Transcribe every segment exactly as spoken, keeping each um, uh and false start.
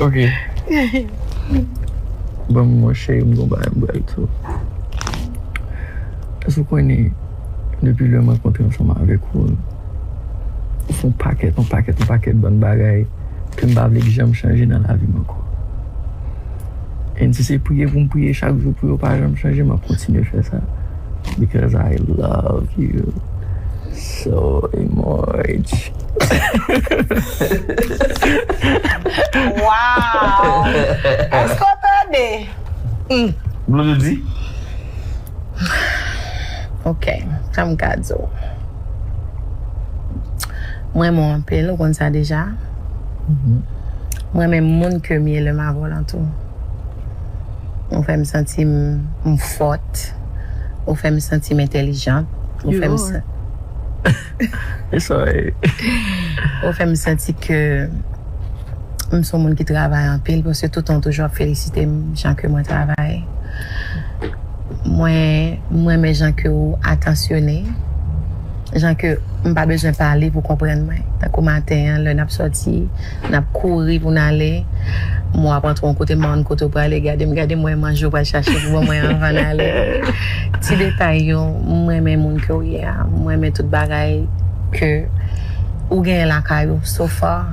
Ok. Bon, mon cheri, m gon bagay m pral tou. Èske w konnen, depi lè m rankontre ansanm avèk ou, ou fè yon pakèt, yon pakèt, yon pakèt bann bagay ke m pa vle k janm chanje nan lavi m ankò. And si se priye pou m priye chak jou pou yo pa janm chanje, m ap kontinye fè sa. Because I love you so much. Wow! Èske w tande? Blondedy? Ok, sa m ka di w. Mwen renmen w anpil, ou konn sa deja. Mwen renmen moun ke m ye lè m avè w lan tou. Ou fè m santi m, m fòt. Ou fè m santi m entèlijant. Ou fè m sa- It's alright. Ou fè m santi ke m se yon moun ki travay anpil, paske toutan w toujou ap felisite m jan ke mwen travay. Mwen, mwen renmen jan ke w atansyone, jan ke m pa bezwen pale pou konprann mwen. Tankou maten an, lè n ap sòti, n ap kouri pou n ale. Mwen ap antre yon kote, m pa konn kote w prale, gade m, gade mwen manje w pral chache pou ban mwen anvan n ale. Ti detay yo, mwen renmen moun ke w ye a, mwen renmen tout bagay ke ou genyen lakay ou so far.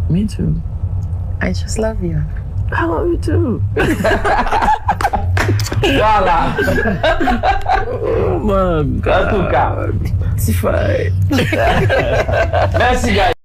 Me too. I just love you. I love you too. Voilà. Oh my God. Antouka. Ti fay. Mèsi, guys.